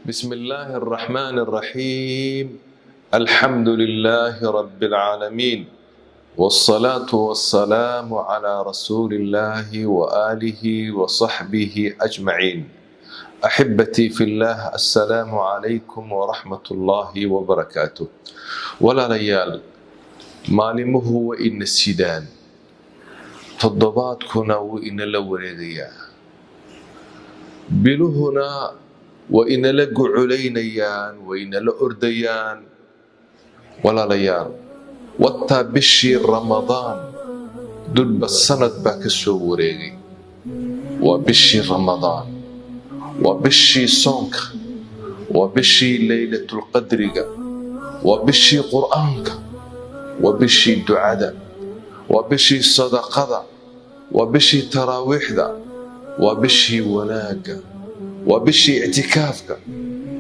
بسم الله الرحمن الرحيم، الحمد لله رب العالمين، والصلاة والسلام على رسول الله وآله وصحبه أجمعين. أحبتي في الله، السلام عليكم ورحمة الله وبركاته. Walaalayaal, maalimuhu waa ina sidaan, toddobaadkuna wuu inala wareegayaa, biluhuna waa inala guculaynayaan, waa inala ordayaan. Walaalayaal, wataa bishii Ramadaan, dulba sanad baa ka soo wareegay. Waa bishii Ramadaan, waa bishii soonka, waa bishii Leylatulqadriga, waa bishii Qur'aanka, waa bishii ducada, waa bishii sadaqada, waa bishii taraawiixda, waa bishii wanaagga, waa bishii ictikaafka,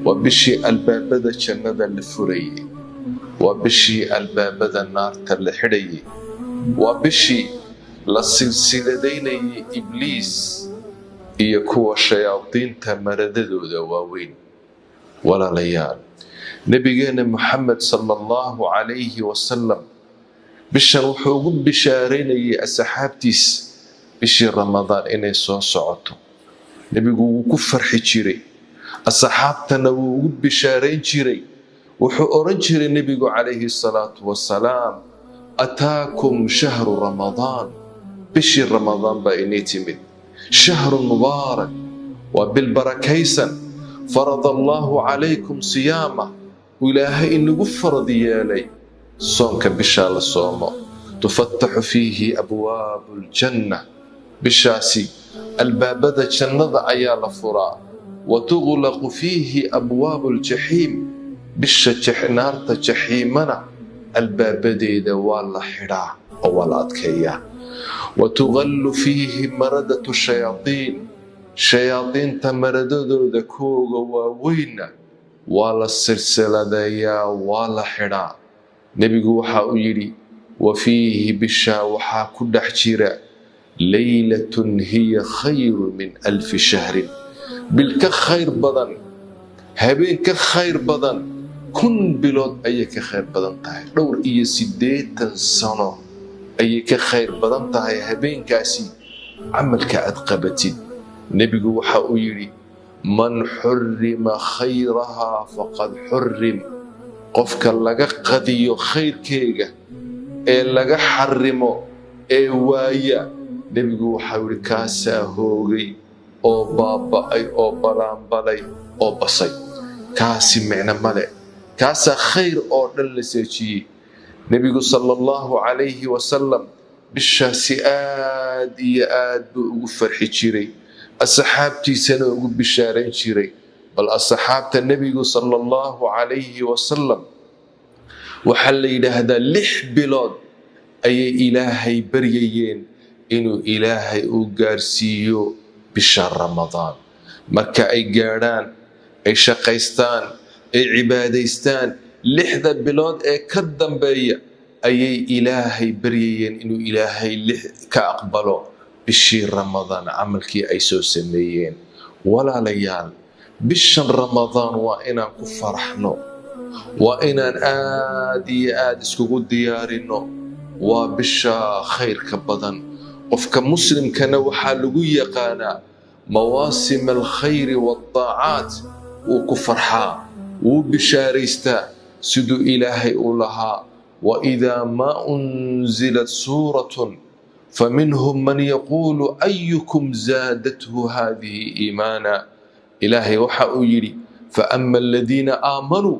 waa bishii albaabada jannada la furayay, waa bishii albaabada naarta la xidhayay, waa bishii la silsiladaynayay Ibliis iyo kuwa shayaadiinta maradadooda waaweyn. Walaalayaal, Nabigeena Moxamed sala Allahu calayhi wasalam bishan wuxuu ugu bishaaraynayay asxaabtiis bishii Ramadaan inay soo socoto. Nebigu wuu ku farxi jiray, asxaabtana wuu ugu bishaarayn jiray. Wuxuu odhan jiray Nebigu calayhi salaatu wasalaam: "Ataakum shahru Ramadaan", bishii Ramadaan baa inii timid, "shahrun mubaarak", waa bil barakaysan, "farada Allaahu calaykum siyaamah", Ilaahay inagu farad yeelay soonka bishaa la soomo, "tufattaxu fiihi abwaabu aljanna", bishaasi albaabada jannada ayaa la furaa, "wa tuglaqu fiihi abwaabu aljaxiim", bisha naarta jaxiimana albaabadeeda waa la xidhaa oo waa la adkeeyaa, "wa tugallu fiihi maradatu shayaadiin", shayaadiinta maradadooda kooga waaweynna waa la silsiladeeyaa, waa la xidhaa. Nebigu waxa uu yidhi: "Wa fiihi", bishaa waxaa ku dhex jira, "leylatun hiya khayru min alfi shahrin", bil ka khayr badan, habeen ka khayr badan 1000 bilood ayay ka khayr badan tahay, dhowr iyo 80 sano ayay ka khayr badan tahay habeenkaasi camalka aad qabatid. Nebigu waxa uu yidhi: "Man xurima khayrahaa faqad xurim", qofka laga qadiyo khayrkeega ee laga xarimo ee waaya, Nebigu waxau yidhi, kaasaa hoogay oo baaba'ay oo balaanbalay oo basay, kaasi micno male, kaasaa khayr oo dhan la seejiyey. Nebigu sala Allahu calayhi wasalam bishaasi aad iyo aad buu ugu farxi jiray, asxaabtiisana ugu bishaarayn jiray. Bal asxaabta Nebigu sala Allahu calayhi wasalam waxaa la yidhaahdaa 6 bilood ayay Ilaahay baryayeen inuu Ilaahay u gaarsiiyo bisha Ramadaan. Marka ay gaadhaan, ay shaqaystaan, ay cibaadaystaan, 6da bilood ee ka dambeeya ayay Ilaahay baryayeen inuu Ilaahay ka aqbalo bishii Ramadaan camalkii ay soo sameeyeen. Walaalayaal, bishan Ramadaan waa inaan ku faraxno, waa inaan aad iyo aad iskugu diyaarinno. Waa bisha khayrka badan. Qofka muslimkana waxaa lagu yaqaanaa mawaasim alkhayri waaldaacaat wuu ku farxaa, wuu bishaaraystaa, siduu Ilaahay u lahaa: "Waidaa maa unzilat suuratun faminhum man yaquulu ayukum zaadathu haadihi iimaana". Ilaahay waxa uu yidhi: "Faama aladiina aamanuu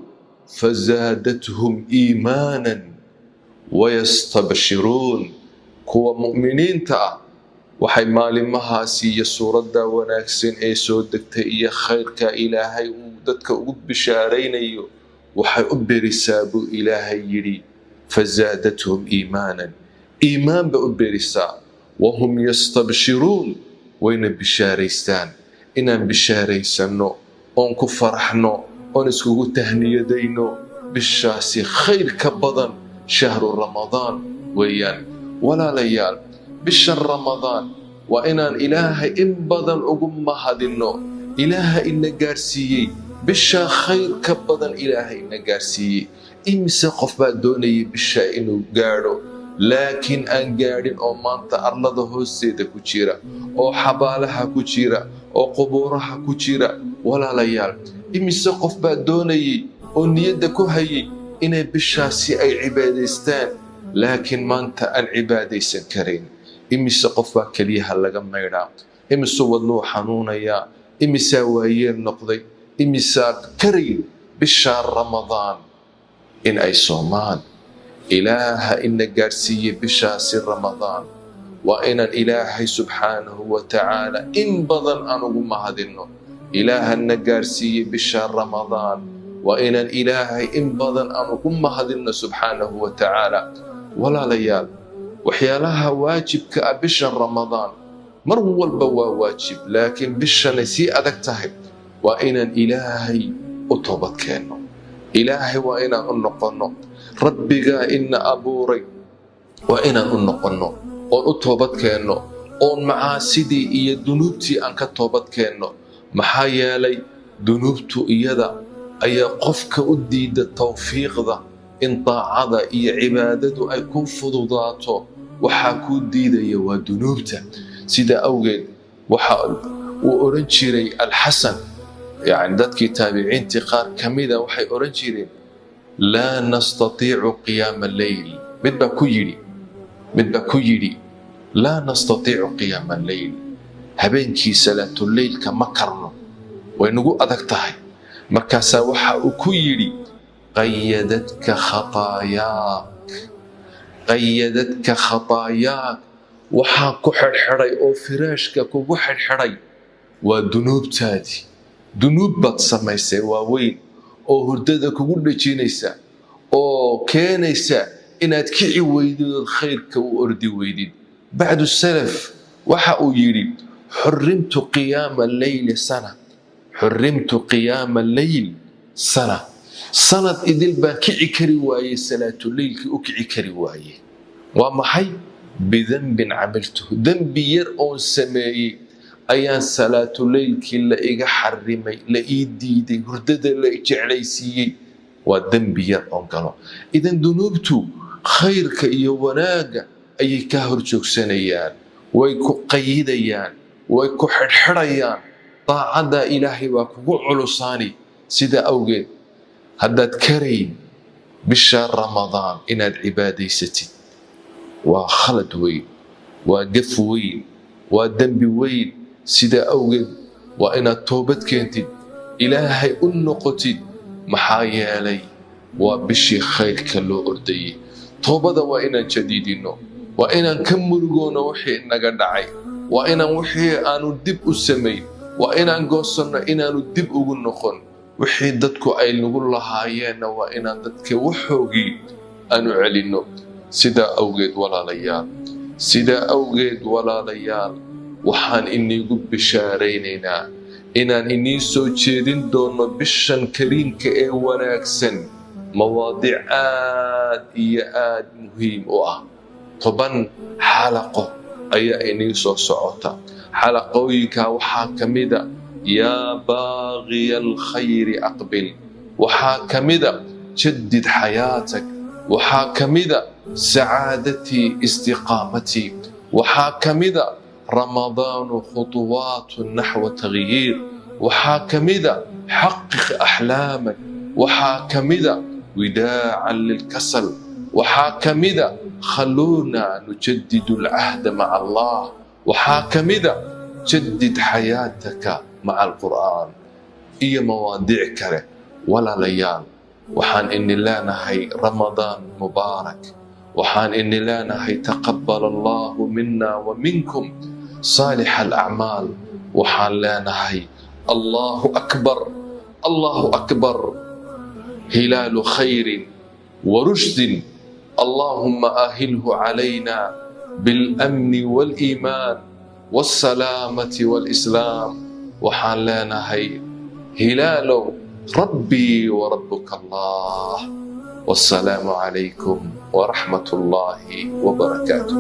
fazaadathum iimaanan wayastabshiruun", kuwa mu'miniinta ah waxay maalimahaasi iyo suuradda wanaagsan ee soo degtay iyo khayrka Ilaahay uu dadka ugu bishaaraynayo waxay u berisaa, buu Ilaahay yidhi, fazaadathum iimaanan, iimaan bay u berisaa, wahum yastabshiruun, wayna bishaaraystaan. Inaan bishaaraysanno oon ku faraxno oon iskugu tahniyadayno bishaasi khayr ka badan, shahru Ramadaan weeyaan. Walaalayaal, bishan Ramadaan waa inaan Ilaahay in badan ugu mahadinno, Ilaaha ina gaadhsiiyey. Bishaa khayr ka badan Ilaahay na gaarsiiyey. Imise qof baa doonayay bishaa inuu gaadho, laakiin aan gaadhin, oo maanta arlada hoosteeda ku jira, oo xabaalaha ku jira, oo qubuuraha ku jira? Walaalayaal, imise qof baa doonayey oo niyadda ku hayay inay bishaasi ay cibaadaystaan, laakiin maanta aan cibaadaysan karayn? Imise qof baa keliyaha laga maydhaa? Imise wadnuu xanuunayaa? Imisaa waayeel noqday? Imisaa karayn bishaa Ramadaan in ay soomaan? Ilaaha ina gaadhsiiyey bishaasi Ramadaan, waa inaan Ilaahay subxaanahu wa tacaala in badan aan ugu mahadinno. Ilaaha na gaadhsiiyey bisha Ramadaan, waa inaan Ilaahay in badan aan ugu mahadinno subxaanahu wa tacaala. Walaalayaal, waxyaalaha waajibka ah bisha Ramadaan, mar walba waa waajib, laakiin bishanay sii adag tahay, waa inaan Ilaahay u toobad keenno. Ilaahay waa inaan u noqonno. Rabbigaa ina abuuray waa inaan u noqonno oon u toobad keenno, oon macaasidii iyo dunuubtii aan ka toobad keenno. Maxaa yeelay, dunuubtu iyada ayaa qofka u diida tawfiiqda in daacada iyo cibaadadu ay ku fududaato. Waxaa kuu diidaya waa dunuubta. Sidaa awgeed waxa uu odhan jiray Alxasan, yani dadkii taabiciintii qaar ka mida waxay odhan jireen: "Laa nastatiicu qiyaama alleyl." Mid baa ku yidhi: "Laa nastatiicu qiyaama alleyl, habeenkii salaatuleylka ma karno, way nagu adag tahay." Markaasaa waxa uu ku yidhi: "Qayadadka khataayaak, qayadadka khataayaak." Waxaa ku xidhxidhay oo firaashka kugu xidhxidhay waa dunuubtaadii. Dunuub baad samaysay waaweyn oo hurdada kugu dhejinaysa oo keenaysa inaad kici weydid ood khayrka u ordi weydid. Bacdu salaf waxa uu yidhi: "Xurrimtu qiyaama leyli sana, xurrimtu qiyaama leyl sana." Sanad idil baan kici kari waayey, salaatuleylkii u kici kari waayey. Waa maxay? Bidanbin camiltuhu, dembi yar oon sameeyey ayaan salaatuleylkii la iga xarimay, la ii diiday, hurdada la jeclaysiiyey. Waa dembi yar oon galo. Idan dunuubtu khayrka iyo wanaagga ayay kaa hor joogsanayaan, way ku qayidayaan, way ku xidhxidhayaan. Daacaddaa Ilaahay waa kugu culusaani. Sidaa awgeed, haddaad karayn bisha Ramadaan inaad cibaadaysatid, waa khalad weyn, waa gaf weyn, waa dembi weyn. Sidaa awgeed waa inaad toobad keentid, Ilaahay u noqotid. Maxaa yeelay, waa bishii khayrka loo ordayey. Toobada waa inaan jadiidinno, waa inaan ka murugoono wixii naga dhacay, waa inaan wixii aanu dib u samayn, waa inaan goosanno inaanu dib ugu noqon. Wixii dadku ay nagu lahaayeenna waa inaan dadka waxoogii aanu celinno. Sidaa awgeed walaalayaal, sidaa awgeed walaalayaal, waxaan iniigu bishaaraynaynaa inaan inii soo jeedin doono bishan kariimka ee wanaagsan mawaadiic aad iyo aad muhiim u ah. 10 xalaqo ayaa inii soo socota. Xalaqooyinka waxaa ka mida "Yaa baaqiya alkhayri aqbil", waxaa ka mida "Jadid xayaatak", waxaa ka mida "Sacaadatii istiqaamatii", waxaa ka mida "Ramadaanu khutuwaatu naxwa taghyiir", waxaa ka mida "Xaqiq axlaamak", waxaa ka mida "Widaacan lilkasal", waxaa ka mida "Khaluuna nujadidu alcahda maca Allah", waxaa ka mida "Jadid xayaataka maca alqur'aan" iyo mawaadiic kale. Walaalayaal, waxaan ini leenahay Ramadaan mubaarak. Waxaan ini leenahay taqabal Allahu mina wa minkum saalix alacmaal. Waxaan leenahay Allahu akbar, Allahu akbar, hilaalu khayrin wa rushdin. Allahuma ahilhu calayna biاlamni wاliimaan wاlsalaamati wاlislaam. Waxaan leenahay hilaalow, rabbii warabuka Allah. Wasalaamu calaykum waraxmat ullaahi wabarakaatuh.